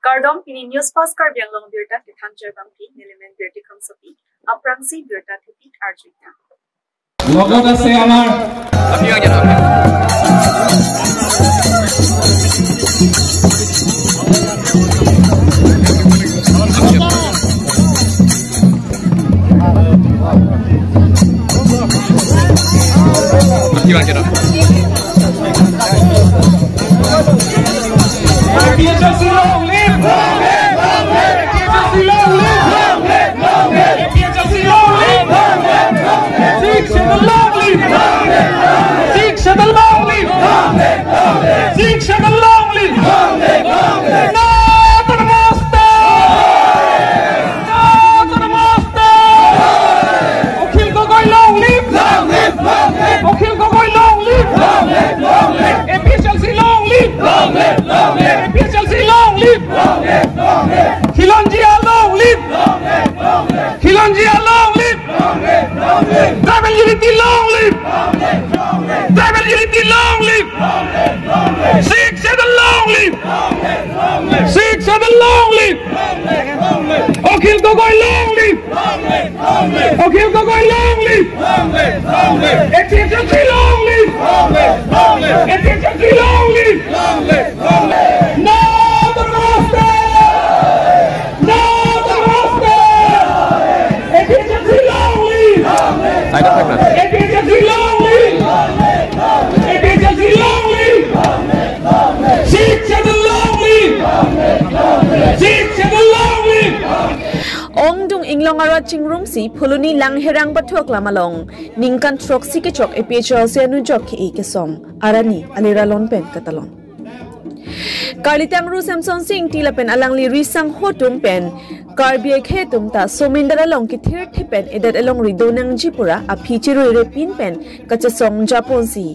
Kardom pini news pass Karbi Anglong birta kithan joybangpi nilimen birti khamsopi aprangsi birta thipi arjuita লগত আছে আমাৰ APHLC long live! Long live! Long live! APHLC long live! Long live! Long live! APHLC long live! Long live! Long live! Six seven long live! Long live! 6 7 long live! Long live! Long live! 6 7 long live! Long live! Long live! Namaste! Namaste! Akhil Gogoi long live! Long live! Long live! Akhil Gogoi long live! Long live! Long live! APHLC long live! Long live! Long live! APHLC long live! Long live! Long live! Khilonjia long live! Long live! Long live! Khilonjia long live! Long live! Long live! Tribal unity long live! Long live! Long live! Tribal unity long live! Long live! Long live! 6 7 long live! Long live! Long live! 6 7 long live! Long live! Long live! Akhil Gogoi long live! Long live! Long live! Akhil Gogoi long live! Long live! Long live! APHLC long live! Long live! Long live! APHLC long live! Long live! Long live! Namaste! Namaste! APHLC long live! Long live! APHLC long live! APHLC long live! 6 7 long live! 6 7 long live! Ongdung inglong arat chingrum si phuluni langherang pathuak lamalong ningkan trok si ke chok APHLC anu jok ki ke som arani alira lon pen katalon Karlitang ru Samson Singh tilapen alangli risang hotum pen Karbi khetum ta somindara long ki thir thipen edat along ridonang jipura a phichiru re pin pen kacha song japon si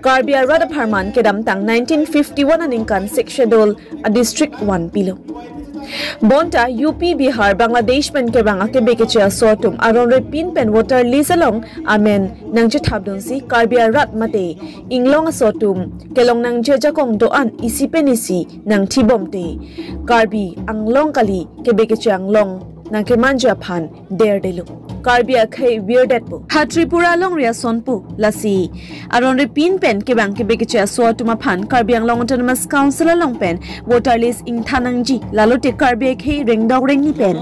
Karbi Rada Pharman kedam tang 1951 aningkan section a district 1 pilo Bonta UP Bihar Bangladesh pen ke bang ake beke che sotum aron re pin pen water list along amen nangche thabdon si Karbi rat mate inglong sotum kelong nangche jakong do an isi pen isi nang thibom te Karbi anglong kali ke beke che anglong nangke manja phan der delu Karbi akhai weirdet pu ha Tripura long ria sonpu lasi aron re pin pen ke bang ke beke che sotuma phan Karbi Anglong Autonomous Council along pen water list ing thanangji lalote Karbi akhai rengdok rengni pen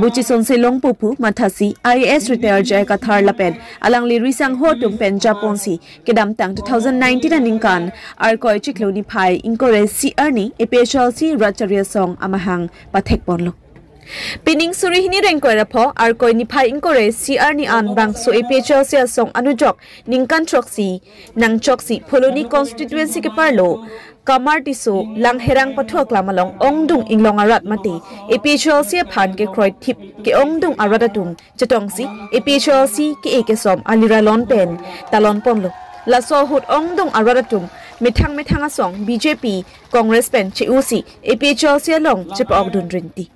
buchi sonse long pupu mathasi IAS retired jay kathar la pen alang li risang hotum pen japonsi kedam tang 2019 aningkan ar koi chikloni phai inkore CR ni APHLC racharya song amahang pathek ponlo Pining surihini rengkoi rapho ar koi ni phai inkore CR ni an bang so APHLC song anujok ningkan choksi nang choksi pholoni constituency ke parlo Kamartiso langherang pathuak lamalong ongdung inglong arat mate APHLC phan ke kroi thip ke ongdung aradatum chetongsi APHLC ke eke som alira lon pen talon ponlo la so hut ongdung aradatum mithang mithang asong BJP Congress pen cheusi APHLC long chepok dun rinti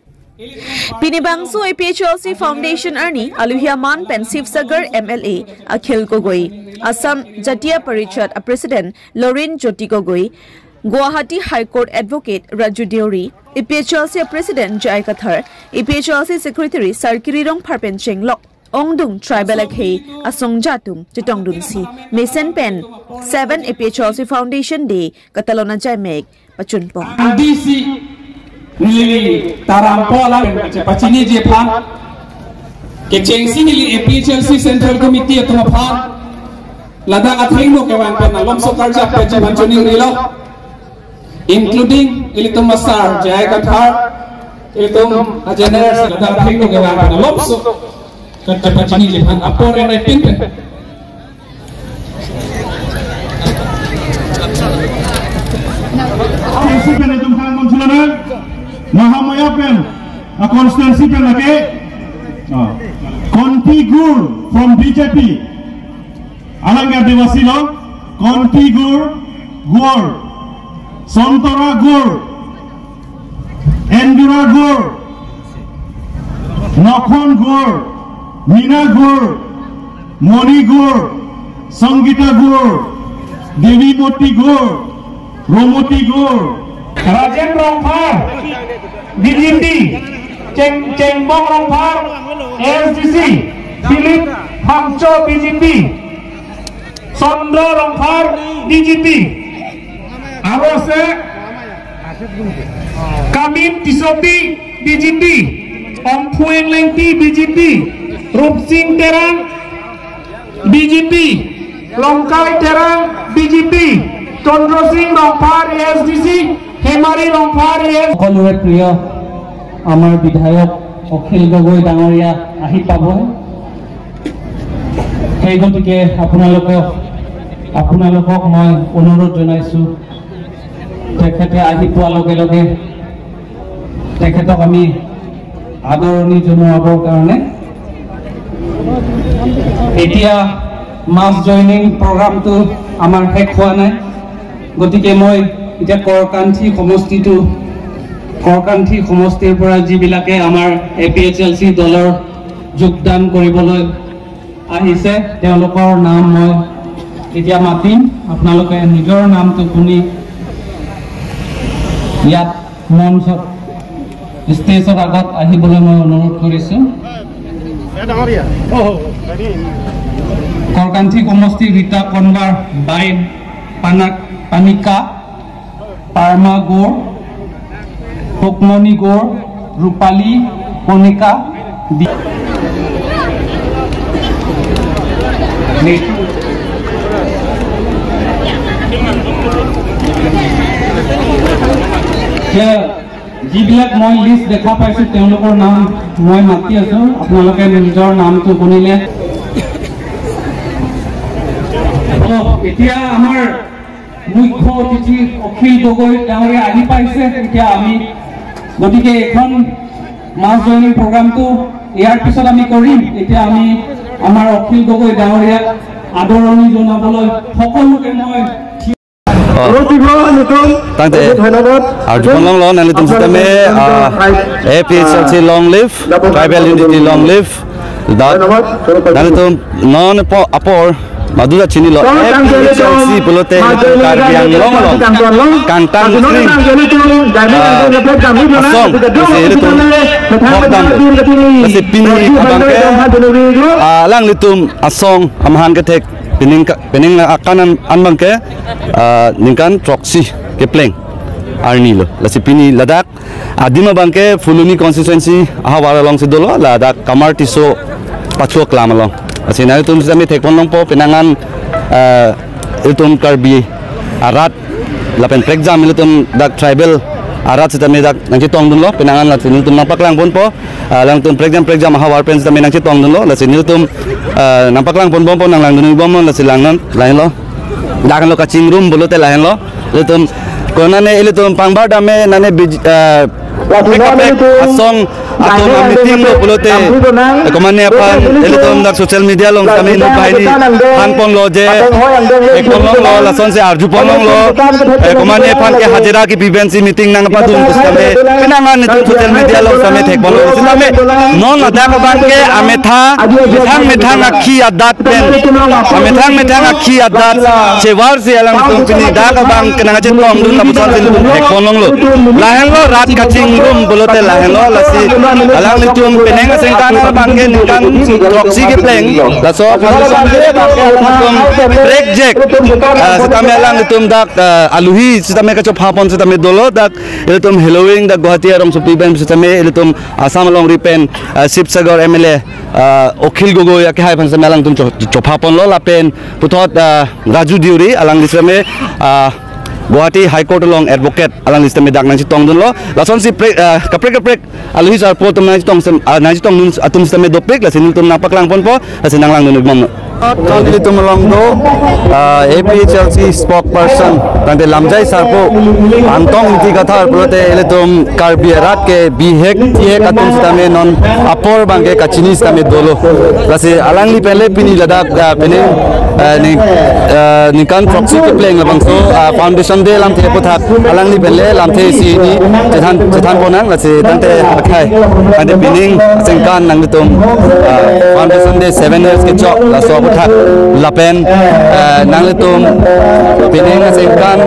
Pinibangsu APHLC Foundation Arni Aluhia Man Pen Sivsagar MLA Akhil Gogoi Assam Jatiya Parishad President Lorin Jyoti Gogoi Guwahati High Court Advocate Raju Deori APHLC President Jai Kathar APHLC Secretary Sarkirirong Pharpen Chenglok Ongdung Tribal Akhe Asong Jatum Chitongdun Si Mesen Pen 7 APHLC Foundation Day Katalona Jaimek Pachunpong DC nili tarampola pachini je phan ke chengsi nili APHLC Central Committee atma phan lada athing no ke wan pen lom so karja pe je bhanchoni rilo including ilitum masar jay kathar ilitum general lada athing no ke wan pen lom so karja pachini je phan apore rai pin pen Mahamaya pen a constituency pen lage Configure from BJP Alanga Devasi lo Configure Gor Santora Gor Endura Gor Nakhon Gor Meena Gor Moni Gor Sangeeta Gor Devimoti Gor Romoti Gor Rajen Rongphar BJP, Chengbong Rongphar SDC, Philip Phangcho BJP, Chandra Rongphar DGP আৰু আছে Kamin Tisopi BJP, Ongphueng Lengpi BJP, Rupsing Terang BJP, Longkai Terang BJP, Chandrasing Rongphar SDC, Hemari Rongphar S. সকলোৰে প্ৰিয় আমাৰ বিধায়ক অখিল গগৈ ডাঙৰীয়া আহি পাব, সেই গতিকে আপোনালোকক মই অনুৰোধ জনাইছোঁ, তেখেতে আহি পোৱাৰ লগে লগে তেখেতক আমি আদৰণি জনোৱাবৰ কাৰণে। এতিয়া মাছ জইনিং প্ৰগ্ৰামটো আমাৰ শেষ হোৱা নাই, গতিকে মই এতিয়া কৰকান্থি সমষ্টিৰ পৰা যিবিলাকে আমাৰ A P H L C দলৰ যোগদান কৰিবলৈ আহিছে তেওঁলোকৰ নাম মই এতিয়া মাতিম। আপোনালোকে নিজৰ নামটো শুনি ইয়াত মঞ্চত ষ্টেজৰ আগত আহিবলৈ মই অনুৰোধ কৰিছোঁ। কৰকান্থি সমষ্টি ৰীতা কনবাৰ, বাই পানিকা, পাৰ্মা গৌৰ, শুকমণি গৌৰ, ৰূপালী কণিকা। যিবিলাক মই লিষ্ট দেখা পাইছো তেওঁলোকৰ নাম মই মাতি আছো, আপোনালোকে নিজৰ নামটো শুনিলে। এতিয়া আমাৰ মুখ্য অতিথি অখিল গগৈ ডাঙৰীয়া আহি পাইছে। এতিয়া আমি গতিকে এইখন মাছ জইনিং প্ৰগ্ৰামটো ইয়াৰ পিছত আমি কৰিম। এতিয়া আমি আমাৰ অখিল গগৈ ডাঙৰীয়াক আদৰণি জনাবলৈ সকলোকে মই APHLC long live, tribal unity long live. Non apor Madura chini lo APHLC pulote Karbi Anglong long Kantang Muslim Asong litum Hokdam lasi pini abangke lang litum Asong amahan ke tek pining pining akanan anbangke ningkan proxy ke pleng arni lo lasi pini Ladakh adima bangke Fuluni constituency ahawara long sidolo Ladakh Kamar Tiso Pachua klam long Asina itu mesti kami tekon long po pinangan itu Karbi arat lapen prekjam itu dak tribal arat sita dak nang tong dun lo pinangan la sini tum nampak lang pun po lang tum prekjam prekjam hawar pen sita nang tong dun lo la sini tum nampak lang pun bom po nang lang dun bom la silang non lain lo dakan lo kacing room bolote lain lo itu konane itu pangbar dame nane asong atau meeting lo pulote komane apa itu dak social media long kami no bahini hanpon lo je ekon long lo lason se arju pon long lo komane phan ke hajira ki BBNC meeting nang pa dum kame pinangan itu social media long kami thek bon lo same non adak ban ke ametha methang methang akhi adat pen amethang methang akhi adat sewar se alang tum pini dak bang kenang che tong dun la pusan sin thek bon long lo lahen lo rat kaching room bolote lahen lo lasi alang litum peneng sengkan bangke ningkan proxy ke pleng la so break jack sitame alang litum dak aluhi sitame ka chop hapon sitame dolo dak litum Halloween dak Guwahati arom supi ben sitame litum Assam along ripen Sibsagar MLA Akhil Gogoi ake hai phan sitame alang tum chop hapon lo lapen puthot Raju Diuri alang sitame Guwahati High Court along advocate alang list me dak nang tong dun lo lason si kaprek kaprek aluhi sar po tum nang tong nang tong nun atum same dopek la sin tum napak lang pon po la sin nang lang nun mom Chowdhury tum long do APHLC spokesperson tante Lamjai sarpo antong ti katha prote ele tum Karbi rat ke bihek tie katum same non apor bangke kachini same dolo lasi alang li pele pini Ladakh pene nikan proxy ke pleng labang so foundation de lam the pothak alang li pele lam the si ni chethan chethan bonang lasi tante akhai tante pining sengkan nang tum foundation de 7 years ke chok la so puthak lapen nang litum pineng asengkan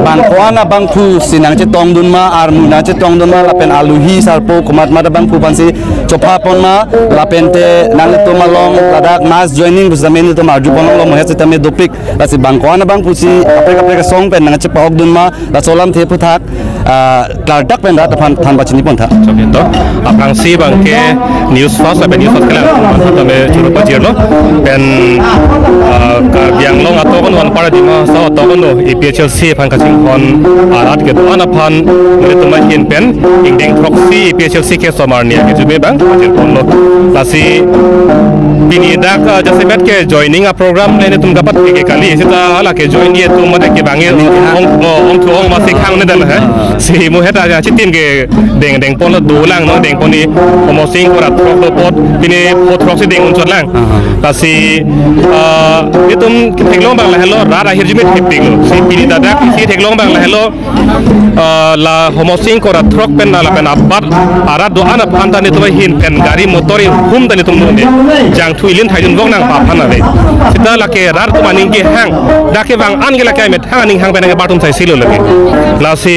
bangkuana bangpu sinang che tong dun ma armu na che tong dun ma lapen aluhi sarpo kumat ma bang phu pansi chopha pon ma lapen te nang litum along ladak mass joining busamen litum arju pon long mohe tame dopik lasi bangkuana bangpu si apre kapre ka song pen nang che paok dun ma la solam the phuthak klardak pen ra than than bachini pon tha to aprang si bangke news first lapen news first kala tame churupa jirlo pen biang long ato kon wan para dima sa ato kon APHLC phan kaching khon arat ke ana phan le tuma hin pen ingdeng throk si APHLC ke somar nia ke jube bang pachir pon lo lasi pini dak jase bet ke joining a program le tum gapat ke kali sita ala ke join ye tum mate ke bange ong ong thu ong ma se khang ne dal ha si mo heta ja chitin ke deng deng pon lo du lang no deng pon ni homo sing kora throk lo pot pini pot throk si deng un chot lang lasi itum theklong bang la hello ra ra hir jumi theping lo si pini dadak si theklong bang la hello la homo sing kora throk pen na la pen abbat ara do ana phanta ni tum hin pen gari motori hum tani tum ne jang thuilin thaijun vok nang pa phana re sita la ke rar tum aning ke hang dake bang an ge la kai met hang aning hang pen ke batum sai silo lage la si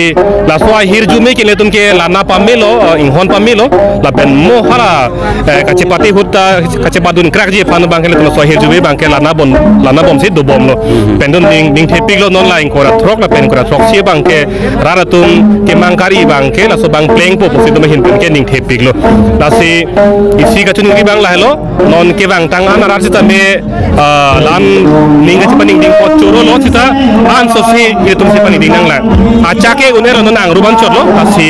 la so hir jumi ke le tum ke la na pa melo inghon pa melo la pen mo hala kachepati hutta kachepadun krak ji phanu bang ke le tum so hir jumi bang ke la na bon la na bom si do bom lo pen dun ding ding thepik lo non la ing kora throk la pen kora throk si bang ke raratum ke mangkari bang ke la so bang pleng po si tum hin pen ke ding thepik lo la si isi ka chun ki bang la hello non ke bang tang an rar sita me lan ning ka chipaning ding pot choro lo sita an so si ye tum si pani ding nang la acha ke unero non ang ruban chot lo la si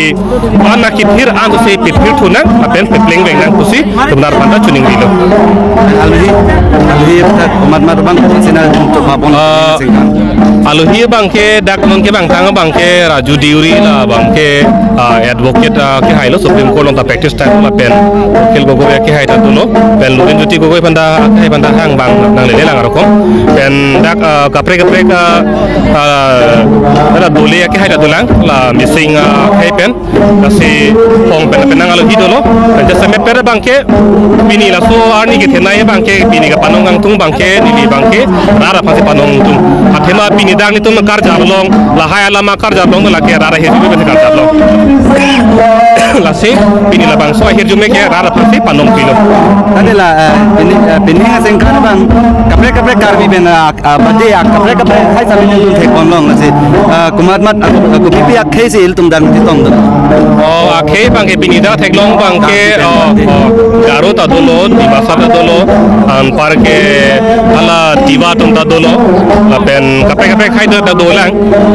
an na ki phir an so si pit phir thu nang la pen pleng beng nang kusi tumnar panda chuning ri lo aluhi aluhi tak umat mat bang sina untuk mapon aluhi bang ke dak non ke bang tang bang ke Raju Diuri la bang ke advocate ke hai lo supreme court long ta practice time la pen khel gogo ke hai ta tulo pen lurin juti gogo panda hai panda hang bang nang le lang rokom pen dak kapre kapre ka la dole ke hai ta tulang la missing hai pen la si hong pen pen nang aluhi dolo pen jasa me per bang ke pini la so arni ke thenai bang ke pini ka panong ang tung bang ke nili bang ke rara phasi panong tung athema pini dak ni tum kar jablong la hai alama kar jablong la ke rara he jume pen kar jablong la se pini la bang so ahir jume ke rara phasi panong pilo tade la pini pini aseng kan bang kapre kapre karbi ben bade kapre kapre hai samin tum thek bon long la se kumat mat ko pipi akhe se il tum dang ti tong dun o akhe bang ke pini da thek long bang ke garo ta dolo dibasa ta dolo an par ke ala diwa tum ta dolo la pen kapre kapre khai da dolang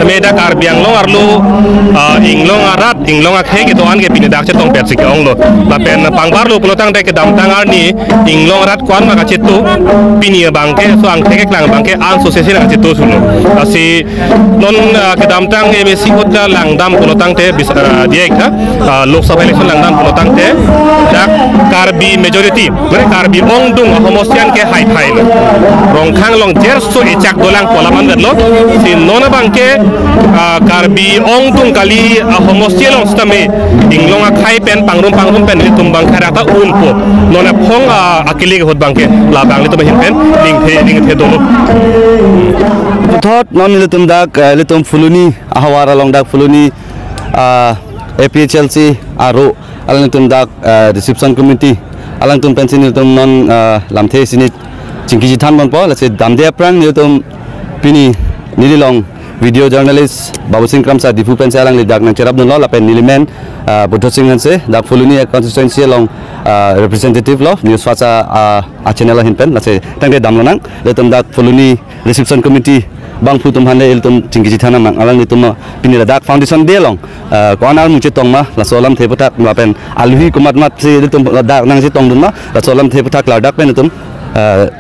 me da kar biang long arlu inglong arat inglong akhe ke doan ke pini dak che tong pet sik ong lo la pen pangbar lo plotang de ke dam tang ar ni inglong arat kwan ma ka chetu pini bang ke so ang theke klang bang ke an so se se ka chetu sulo asi non ke dam tang MSC hot lang dam plotang te dia ekta Lok Sabha election lang dam plotang te dak karbi majority mane karbi ong dung homosian ke hai phai lo rongkhang long jer so echak dolang polaman lo si nona bang ke karbi ong dung kali homosian long stame inglong a khai pen pangrum pangrum pen tum bang khara ta un po nona phong akili ke hot bang ke la bang le tum hin pen ding the dolo thot non le tum dak le tum fuluni ahwara long dak fuluni APHLC aro alang tum dak reception committee alang tum pension tum non lamthe sinit chingki than bon po la se damde prang ni tum pini nililong video journalist Babu Singh Kramsa Dipu pen alang le dak nang cherap lo la pen nilimen Buddha Singh se dak fuluni constituency long representative lo news facha a channel hin pen la se tangde dam lonang le tum dak fuluni reception committee bang phu tum han le tum chingki thana mang alang le tum pini la dak foundation de long kon al mu che tong ma la solam the patak ma pen aluhi kumat mat se le tum dak nang se tong dun ma la solam the patak la dak pen tum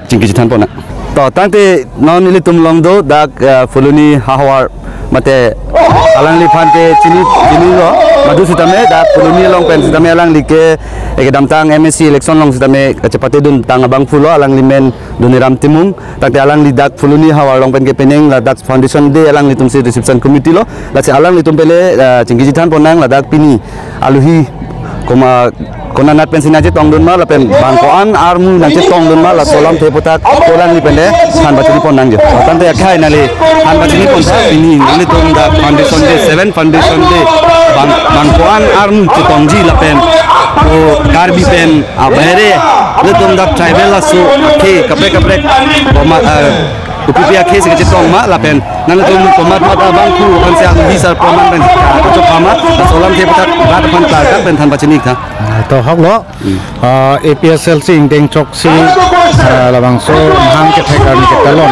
chingki than pona to tangte non ile tum long do dak fuluni hawar mate alang li phante chini chini lo madu sitame dak fuluni long pen sitame alang like ek dam tang MSC election long sitame chapate dun tang abang phulo alang li men duniram timung tangte alang li dak fuluni hawar long pen ke peneng la dak foundation de alang li tum si reception committee lo la se alang li tum pele chingki than ponang la dak pini aluhi koma kona nat pen sina je tong dun ma la pen bang ko an armu nang je tong dun ma la solam the potak kolan ni pen le han bachini pon nang je tan te khai na le han bachini pon tha pini le tong da foundation de 7 foundation de bang bang ko an armu che tong ji la pen o karbi pen a bere le tong da tribal la su ke kapre kapre koma upipia ke se che tong ma la pen nan tum komat mat abang khu kan se ang bisar praman pen ka cho phama solam the potak bat phan ta ka pen than bachini tha to hok lo APSLC ingdeng chok si labang so hang ke thekar ni ke talon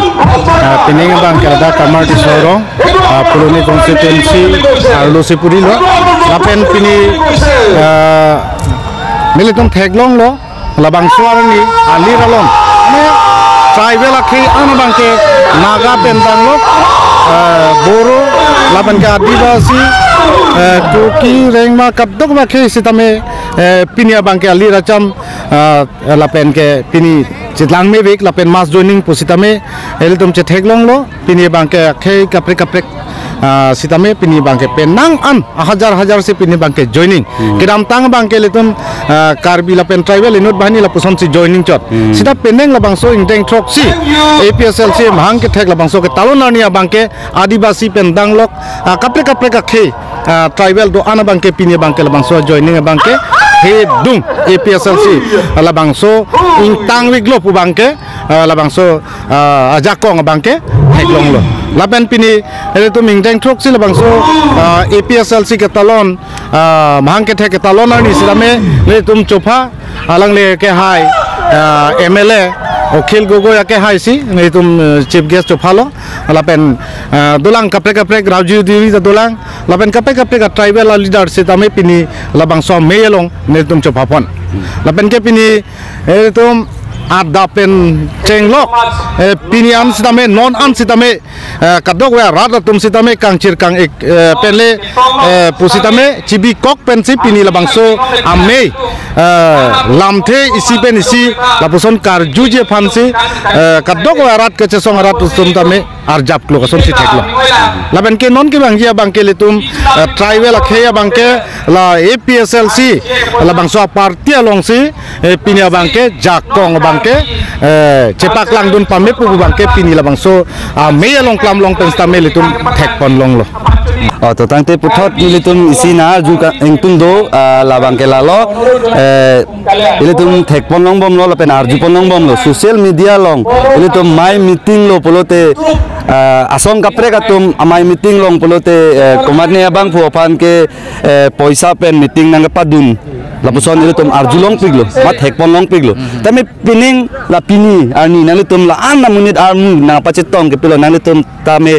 pining bang ke da kamar di soro puloni constituency arlosipuri lo lapen pini militum theklong lo labang so arni ali ralong tribal akhi an bangke naga pentang lo boro laban ke adivasi kuki rengma kadok ma khe sitame pinia bangke ali racham lapen ke pini chitlang me bek lapen mass joining pusitame elitum che theklong lo pini bangke akhe kapre kapre sitame pini bangke penang an hajar hajar se pini bangke joining kiram tang bangke litum karbi lapen tribal inut bahini lapuson si joining chot sita peneng labangso ingdeng thok si APSLC mahang ke thek labangso ke talonarnia bangke adivasi pendang lok kapre kapre ka khe tribal do ana bangke pini bangke labangso joining bangke he dung APSLC labangso ingtang wiglo pu bangke labangso ajakong bangke heklong lo lapen pini itu mingdeng truk si labangso APSLC ke talon mahang ke the ke talon ani silame le tum chofa alang le ke hai MLA Akhil Gogoi ake hai si tum chief guest chofa lo lapen dolang kapre kapre raju diri da dolang lapen kapre kapre ka tribal leader se tame pini labangso meyelong ne tum chofa pon lapen ke pini tum adda pen chenglok pini am sitame non am sitame kadok wa rada tum sitame kangchir kang ek penle pusitame chibi kok pen si pini labangso amme lamthe isi pen isi lapuson karju je phansi kadok wa rat ke chesong rat tum tame ar jap klo kason si theklo laben ke non ke bangja bangke litum tribal akheya bangke la APSLC la bangso party along si pinia bangke jakong bangke cepak langdun pame pu bangke pini la bangso me along klam long pen stame litum thekpon long lo to tangte puthot militum isina ju engtung do la bangke la lo ilitum thekpon long bom lo la pen arjupon long bom lo social media long ilitum my meeting lo polote asong kapre katum amai meeting long polote komatne abang phu phan ke poisa pen meeting nang padun lapuson ilitum arjulong piglo ma thekpon long piglo tame pining la pini arni nang tum la an namunit armu na pachetong ke pilo nang tum tame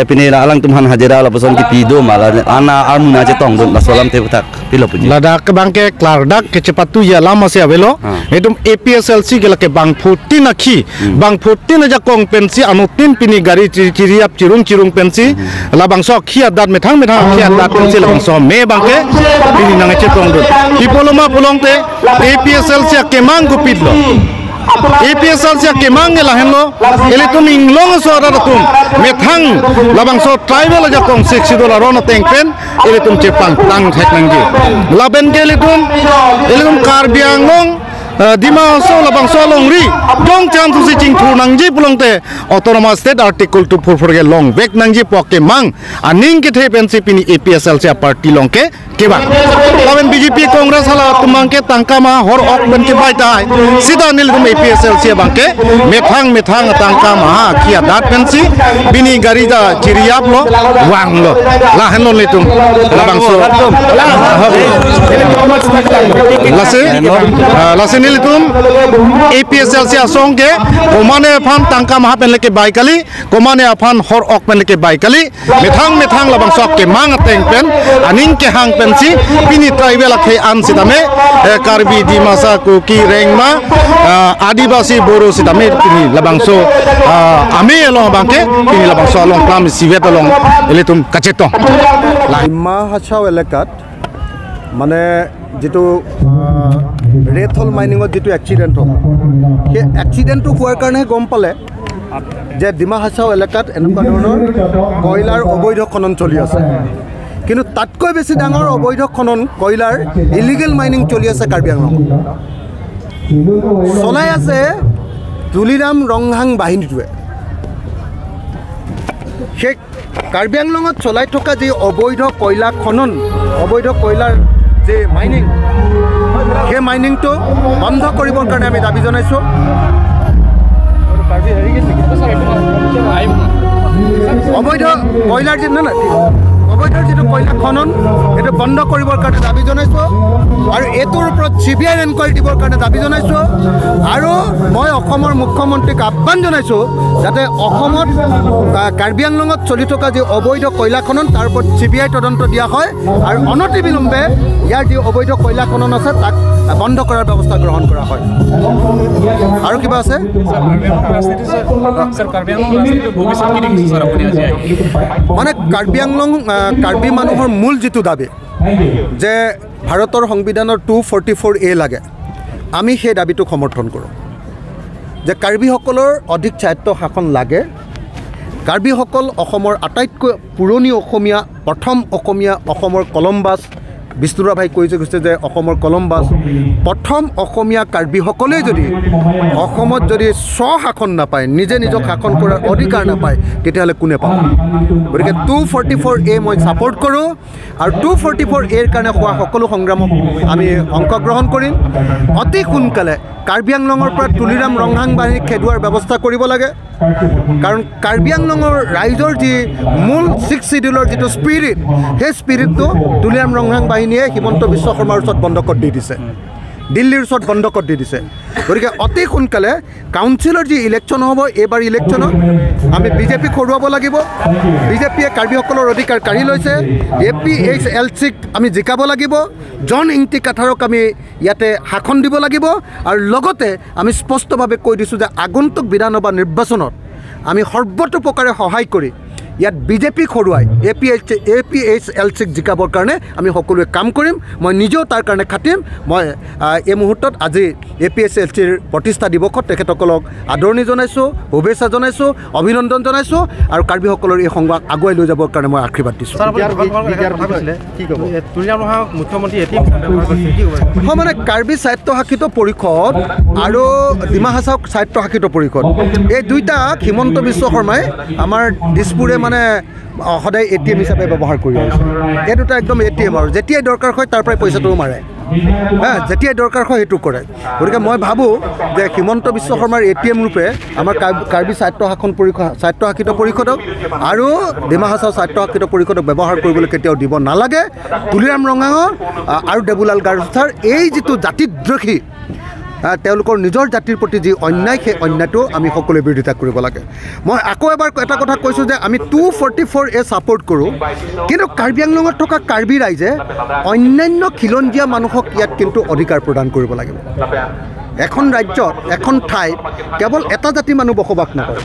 pini la alang tum han hajera lapuson ki pido mala ana armu na chetong dun la solam te utak pilo puji ladak bangke klardak ke cepatu ya lama se avelo edum APSLC ke lake bang phutin akhi bang phutin ja kong pensi anutin pini gari chiriap chirung chirung pensi la bangso khia dat methang methang khia dat pensi la bangso me bangke pini nang chetong dun pipoloma pulongte APSLC kemang gupitlo APSLC kemang lahenlo eletum inglong so aratum methang labangso tribal ja kong 60 dollar ron tengpen eletum chepang tang theknangji laben ke eletum eletum karbianglong dima so labangso longri dong chan tu si ching thu nangji pulongte autonomous state article 244 ge long bek nangji poke mang aning ke the pensi pini APSLC party long ke keba laben BJP Congress hala tumang ke tangka ma hor ok ben ke bai tai sida nil tum APSLC bangke methang methang tangka ma khia dat pensi bini gari da chiriap lo wang lo la henlo le tum labangso lase lase nil tum APSLC asongke komane phan tangka ma pen leke baikali komane aphan hor ok pen leke baikali methang methang labangso ke mang teng pen aning ke hang pen si pini tribal akhe an sitame karbi dimasa kuki rengma adivasi boro sitame pini labangso ame along bangke pini labangso along plam sivet along eletum kacheto Dima Hasao এলেকাত মানে যেটো rate হল মাইনিঙত যেটো accident হ'ল সেই এক্সিডেণ্টটো হোৱাৰ কাৰণে গম পালে যে ডিমা হাছাও এলেকাত এনেকুৱা ধৰণৰ কয়লাৰ অবৈধ খনন চলি আছে। কিন্তু তাতকৈ বেছি ডাঙৰ অবৈধ খনন কয়লাৰ ইলিগেল মাইনিং চলি আছে কাৰ্বি আংলঙত। চলাই আছে তুলিৰাম ৰংহাং বাহিনীটোৱে। সেই কাৰ্বি আংলঙত চলাই থকা যি অবৈধ কয়লা খনন, অবৈধ কয়লাৰ যে মাইনিং, সেই মাইনিংটো বন্ধ কৰিবৰ কাৰণে আমি দাবী জনাইছোঁ। অবৈধ কয়লাৰ যি নহয় অবৈধ যিটো কয়লা খনন, সেইটো বন্ধ কৰিবৰ কাৰণে দাবী জনাইছোঁ আৰু এইটোৰ ওপৰত CBI enquiry দিবৰ কাৰণে দাবী জনাইছোঁ। আৰু মই অসমৰ মুখ্যমন্ত্ৰীক আহ্বান জনাইছোঁ যাতে অসমত কাৰ্বি আংলঙত চলি থকা যি অবৈধ কয়লা খনন, তাৰ ওপৰত CBI তদন্ত দিয়া হয় আৰু অনতিবিলম্বে ইয়াৰ যি অবৈধ কয়লা খনন আছে তাক বন্ধ কৰাৰ ব্যৱস্থা গ্ৰহণ কৰা হয়। আৰু কিবা আছে? মানে কাৰ্বি আংলং কাৰ্বি মানুহৰ মূল যিটো দাবী যে ভাৰতৰ সংবিধানৰ 244A লাগে, আমি সেই দাবীটোক সমৰ্থন কৰোঁ যে কাৰ্বিসকলৰ অধিক স্বায়ত্ত শাসন লাগে। কাৰ্বিসকল অসমৰ আটাইতকৈ পুৰণি অসমীয়া, প্ৰথম অসমীয়া, অসমৰ কলম্বাছ, বিষ্ণুৰা ভাই কৈ গৈছে যে অসমৰ কলম্বাছ, প্ৰথম অসমীয়া কাৰ্বিসকলেই যদি অসমত যদি স্বশাসন নাপায়, নিজে নিজক শাসন কৰাৰ অধিকাৰ নাপায়, তেতিয়াহ'লে কোনে পাব? গতিকে 244A মই ছাপৰ্ট কৰোঁ আৰু 244Aৰ কাৰণে হোৱা সকলো সংগ্ৰামক আমি অংশগ্ৰহণ কৰিম। অতি সোনকালে কাৰ্বি আংলঙৰ পৰা তুলিৰাম ৰংহাং বাহিনীক খেদোৱাৰ ব্যৱস্থা কৰিব লাগে। কাৰণ কাৰ্বি আংলঙৰ ৰাইজৰ যি মূল 6 চিডিউলৰ যিটো স্পিৰিট, সেই স্পিৰিটটো তুলিৰাম ৰংহাং বাহিনীয়ে হিমন্ত বিশ্ব শৰ্মাৰ ওচৰত বন্ধকত দি দিছে, দিল্লীৰ ওচৰত বন্ধকত দি দিছে। গতিকে অতি সোনকালে কাউন্সিলৰ যি ইলেকশ্যন হ'ব, এইবাৰ ইলেকশ্যনত আমি বিজেপিক হৰুৱাব লাগিব। বিজেপিয়ে কাৰ্বিসকলৰ অধিকাৰ কাঢ়ি লৈছে। APHLCক আমি জিকাব লাগিব। জন ইংটি কাথাৰক আমি ইয়াতে শাসন দিব লাগিব। আৰু লগতে আমি স্পষ্টভাৱে কৈ দিছোঁ যে আগন্তুক বিধানসভা নিৰ্বাচনত আমি সৰ্বতোপ্ৰকাৰে সহায় কৰি ইয়াত বিজেপিক হৰুৱাই APHLCক জিকাবৰ কাৰণে আমি সকলোৱে কাম কৰিম। মই নিজেও তাৰ কাৰণে খাটিম। মই এই মুহূৰ্তত আজি APHLCৰ প্ৰতিষ্ঠা দিৱসত তেখেতসকলক আদৰণি জনাইছোঁ, শুভেচ্ছা জনাইছোঁ, অভিনন্দন জনাইছোঁ আৰু কাৰ্বিসকলৰ এই সংগ্ৰাম আগুৱাই লৈ যাবৰ কাৰণে মই আশীৰ্বাদ দিছোঁ। হয়, মানে কাৰ্বি স্বায়ত্তশাসিত পৰিষদ আৰু ডিমা হাছাও স্বায়ত্তশাসিত পৰিষদ, এই দুইটাক হিমন্ত বিশ্ব শৰ্মাই আমাৰ দিছপুৰে মানে সদায় ATM হিচাপে ব্যৱহাৰ কৰি আহিছে। এই দুটা একদম ATM আৰু যেতিয়াই দৰকাৰ হয় তাৰ পৰাই পইচাটোও মাৰে, হা, যেতিয়াই দৰকাৰ হয় সেইটো কৰে। গতিকে মই ভাবোঁ যে হিমন্ত বিশ্ব শৰ্মাৰ ATM ৰূপে আমাৰ কাৰ্বি স্বায়ত্তশাসন পৰিষদ, স্বায়ত্তশাসিত পৰিষদক আৰু ডিমা হাছাও স্বায়ত্তশাসিত পৰিষদক ব্যৱহাৰ কৰিবলৈ কেতিয়াও দিব নালাগে। তুলিৰাম ৰংহাঙৰ আৰু দেবুলাল গাৰ্লোচাৰ এই যিটো জাতিদ্ৰোহী, তেওঁলোকৰ নিজৰ জাতিৰ প্ৰতি যি অন্যায়, সেই অন্যায়টো আমি সকলোৱে বিৰোধিতা কৰিব লাগে। মই আকৌ এবাৰ এটা কথা কৈছোঁ যে আমি 244A support কৰোঁ, কিন্তু কাৰ্বি আংলঙত থকা কাৰ্বি ৰাইজে অন্যান্য খিলঞ্জীয়া মানুহক ইয়াত কিন্তু অধিকাৰ প্ৰদান কৰিব লাগিব। এখন ৰাজ্যত, এখন ঠাইত কেৱল এটা জাতিৰ মানুহ বসবাস নকৰে।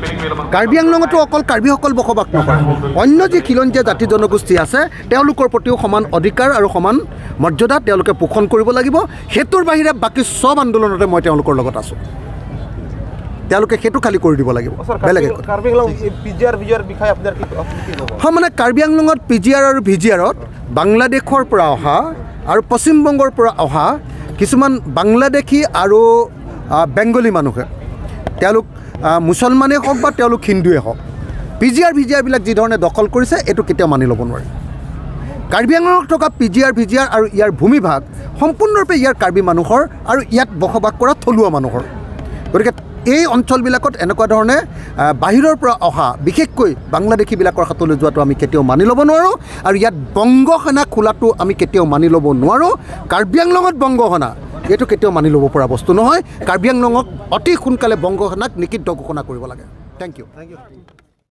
কাৰ্বি আংলঙতো অকল কাৰ্বিসকল বসবাস নকৰে, অন্য যি খিলঞ্জীয়া জাতি জনগোষ্ঠী আছে তেওঁলোকৰ প্ৰতিও সমান অধিকাৰ আৰু সমান মৰ্যাদা তেওঁলোকে পোষণ কৰিব লাগিব। সেইটোৰ বাহিৰে বাকী চব আন্দোলনতে মই তেওঁলোকৰ লগত আছোঁ। তেওঁলোকে সেইটো খালী কৰি দিব লাগিব, বেলেগ একো। হয়, মানে কাৰ্বি আংলঙত PGR আৰু VGRত বাংলাদেশৰ পৰা অহা আৰু পশ্চিমবংগৰ পৰা অহা কিছুমান বাংলাদেশী আৰু বেংগলী মানুহে, তেওঁলোক মুছলমানেই হওক বা তেওঁলোক হিন্দুৱে হওক, PGR VGRবিলাক যিধৰণে দখল কৰিছে এইটো কেতিয়াও মানি ল'ব নোৱাৰি। কাৰ্বি আংলঙত থকা PGR VGR আৰু ইয়াৰ ভূমিভাগ সম্পূৰ্ণৰূপে ইয়াৰ কাৰ্বি মানুহৰ আৰু ইয়াত বসবাস কৰা থলুৱা মানুহৰ। গতিকে এই অঞ্চলবিলাকত এনেকুৱা ধৰণে বাহিৰৰ পৰা অহা বিশেষকৈ বাংলাদেশীবিলাকৰ হাতলৈ যোৱাটো আমি কেতিয়াও মানি ল'ব নোৱাৰোঁ আৰু ইয়াত বংগসেনা খোলাটো আমি কেতিয়াও মানি ল'ব নোৱাৰোঁ। কাৰ্বি আংলঙত বংগসেনা এইটো কেতিয়াও মানি ল'ব পৰা বস্তু নহয়। কাৰ্বি আংলঙক অতি সোনকালে বংগসেনাক নিষিদ্ধ ঘোষণা কৰিব লাগে। Thank you.